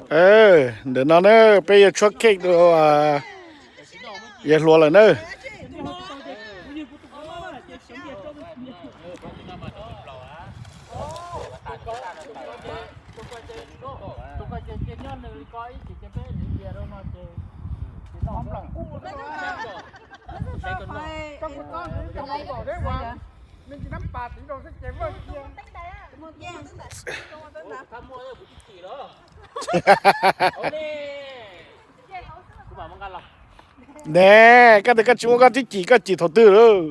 Ntawm no na, peb yuav tshuab cake rau yawg hluas lawm na. Ne, koj tias koj tsis muaj koj twb cim, koj cim thaum twg lawm?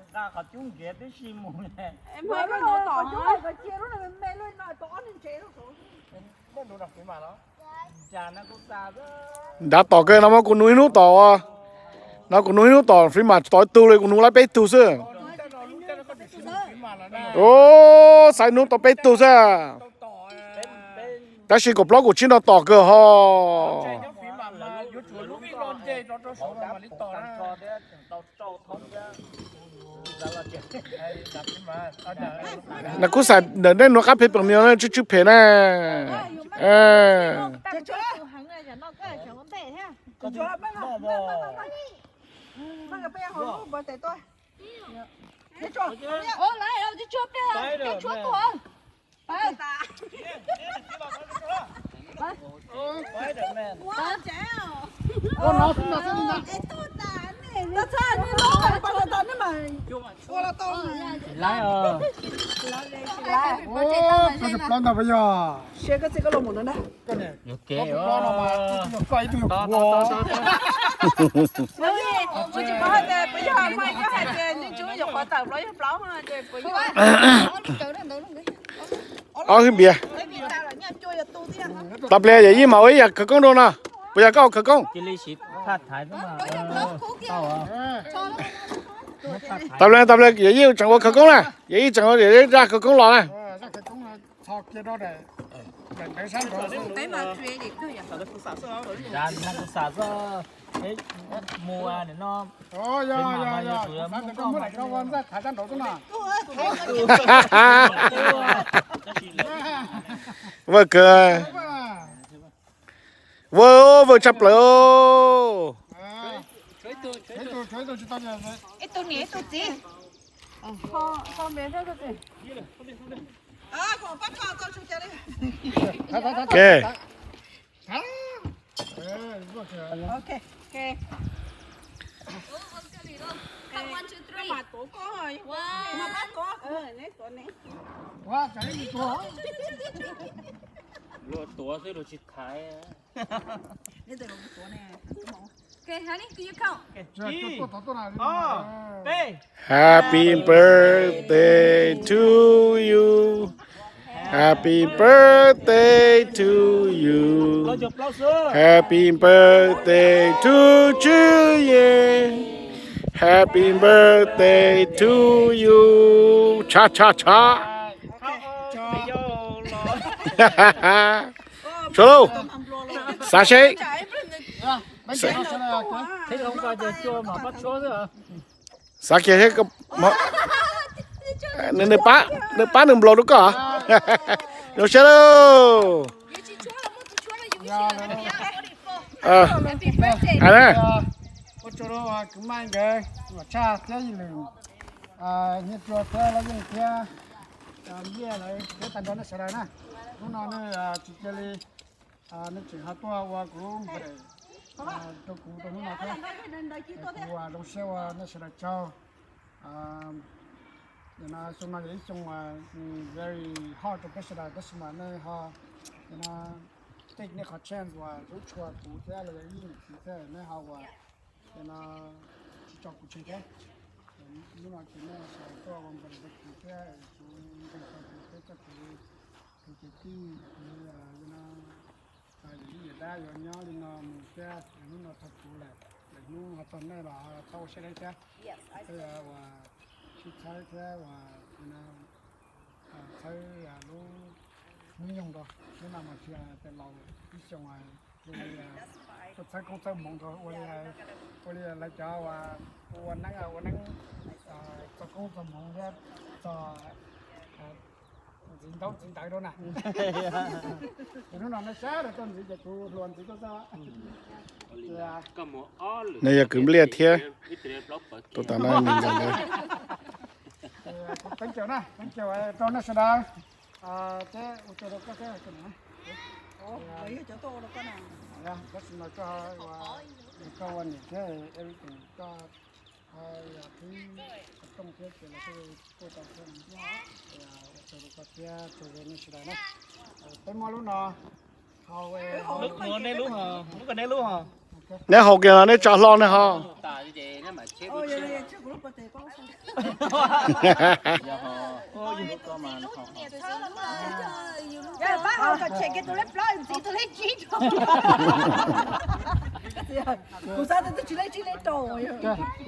Nqa qhov cub nkiav tib si mus. Nrad tom kawg no mas kuv nug ib hnub tom, no kuv nug ib hnub tom, Free Mart tsis tom ib tug li, kuv nug lawv peb tug xwb. Xaiv hnub tom peb tug xwb. Tab sis kaum plaub kuv tsis nrog tom kawg ho. No kuv xav ntawm nej nuav qab phem pem mios tsw tsw phem na. Ntau yog. Ob hwb npias. Tau pliag yawm yij mam ua ib yam khawv koob dua no. Puas yog koj ua khawv koob? Tau pliag, tau pliag yawm yij tseem ua khawv koob na. Yawm yij tseem ua yawm yij zaj khawv koob los na. Vwm kawg. Vwm, vwm tshaj plaws. Luag tuav xwb luag tsis thaiv. Happy birthday to you. Happy birthday to you. Happy birthday to Tswv Yej. Happy birthday to you. Tshav tshav tshav. Tsuav lauj. Xav seb. Xav kiag thiab. Nws pab, nws pab nws nplos rau koj. Zoo siab lauj. Ua tsaug rau kwv Maj nkawd, Vam Tshaj thiab Yij Lwm, Nyiaj Tsua thiab Lab Yeej thiab Nyiaj lawv thiab tag nrho nej sawv daws na. Hnub no nej tsis cia li, nej tseem ho tuaj ua kuv lub birthday rau kuv rau hnub no thiab. Kuv zoo siab ua nej sawv daws tsaug. Xyoo no yog ib xyoo very hard rau peb sawv daws tab sis mas nej ho, no, take nej qhov chance uas hlub tshua kuv thiab los yog ib niam txiv thiab nej ho uas, no, tsis tso kuv tseg thiab. Hnub no ces nej sawv daws tuaj ua birthday rau kuv thiab kuv nkees rau kuv thiab coj kuv tus kwv tij, kuv, no, yawm yij yawm dab yuav nyob li no mus thiab hnub no txog kuv lawm, lwm hnub ho txog nej los txhob ua siab deb thiab. Uas sib txhawb thiab uas txhawb lub hnub nyoog rau, hnub no mas tsis hais tias laus ib xyoos, tuaj txhawb koob txhawb hmoov rau ua li, ua li lawv cov ua neeb ua neeb txog koob txog hmoov thiab txog ntxiv ntaub ntxiv ntawv rau na. Hnub no nej sab lawm tuaj ntxiv ces kuv hluas ntxiv tuaj xwb. Nws yog kwv Npliaj thiab tus tom no nws ntxawm ntawd. Peb caug na, peb caug rau nej sawv daws. Tab sis mas koj, koj ua niam thiab everything, koj ho yog twb ua tooj thiab ces lawv thiaj kuj tau thiab. Ua tsaug rau koj thiab tsaug rau nej sawv daws na. Peb muab lub no haus, lub ko neb lub, lub ko neb lub ho. Neb haus kiag los neb tso hlo neb ho. Ces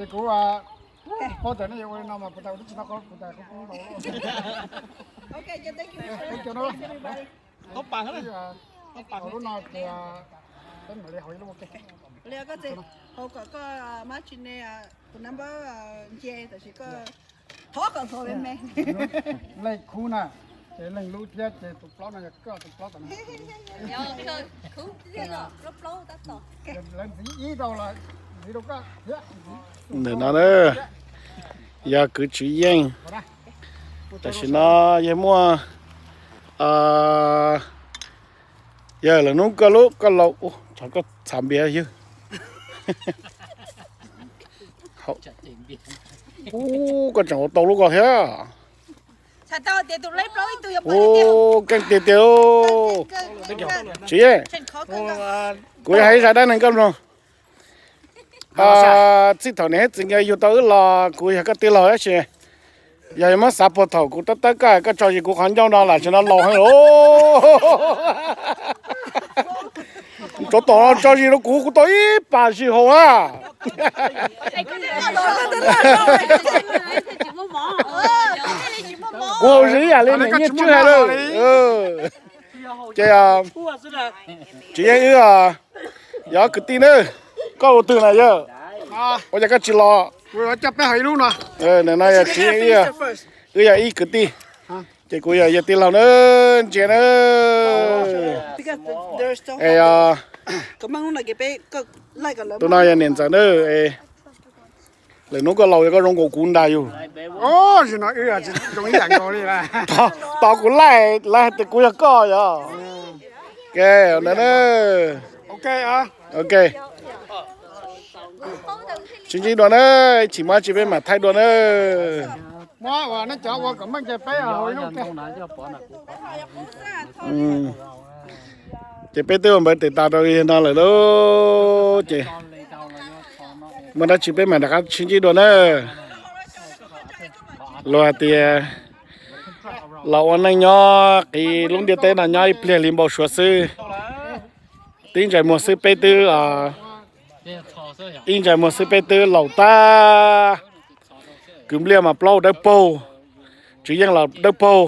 kuv, kuv tawm nej yuav ua li no mas puas tau, twb tsis tau qhov puas tau, qhov qub tau. Thank you no. Thank you no. Lub no ces peb mam li haus ib lub ua ke. Li koj txiv, haus kom koj mab tsis ne, tus nab npawb nce tab sis koj thov kom haus me me. Leej khub na, ces leej lub thiab ces tus plaub no yog koj tus plaub tom no. Lawv ntxiv ib rau los ntxiv rau koj thiab. Ntawm no na, yog kwv Tswv Yeej. Tam sim no yog muaj, yog lawv hnub koj lub koj laus, tsam koj txhav npias ywg. Ub, koj tseem ua tau lub ko thiab. Ub, keej tiag tiag. Tswv Yeej, kuv hais ib zaj dab neeg koj mloog. Txij thaum niam thiab txiv nkawd yug tau wb los kuv yog koj tij laug tab sis yog yuav muab xav puag thaum kuv tab tawb koj, koj tso zis kuv qhov ncauj no lam tsis no laus heev. Tsov tom no tso zis rau kuv, kuv tau ib pas zis haus na. Kuv haus zis ib yam li niam nyiaj tswb hais lawm. Ces Tswv Yeej wb yog kwv tij na, koj ua twg na yawg? Ua cas koj tsis los? No yog Tswv Yeej, wb yog ib kwv tij, ces kuv yog yawg tij laug na, ntsia na. Es tus no yog niam ntxawm na. Lwm hnub koj laus koj zoo nkaus kuv ntag yug. Tos kuv laij lawv hais tias kuv yog koj yog. Ok, ntawd na. Ok, sib ntsib dua na, chim maj tsis peb mam thaij dua na. Ces peb twb ua npawv tes tas rau no lawm lauj, ces muaj dab tsi peb mam rov qab sib ntsib dua na. Luag hais tias los ua neej nyob qiv lub ntiaj teb no nyob ib pliag li npau suav xwb. Tib ntsais muag xwb peb twb, ib ntsais muag xwb peb twb laus tag. Kwv Npliaj mas plaub dawb paug, Tswv Yeej los dawb paug.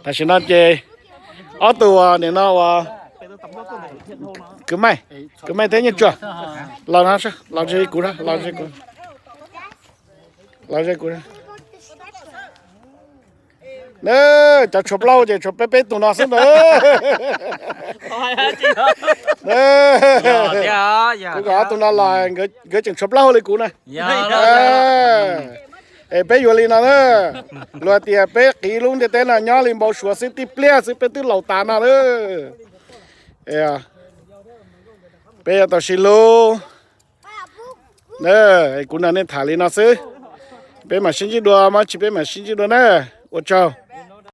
Tam sim no ces ob tug nim no uas kwv Maij, kwv Maij thiab Nyiaj Tsuag los no, los ze kuv, los ze kuv, los ze kuv. Cov tshuav plaub ces tshuav peb peb tug no xwb ntag. Kuv kom ob tug no los nkawd tseem tshuav plaub li kuv na. Es peb yuav li no na, luag tias peb qiv lub ntiaj teb no nyob li npau suav xwb, tib pliag xwb peb twb laus tas no na. Peb yuav tau sib hlub. Kuv nrog nej tham li no xwb, peb mam sib ntsib dua, muaj dab tsi peb mam sib ntsib dua na. Ua tsaug.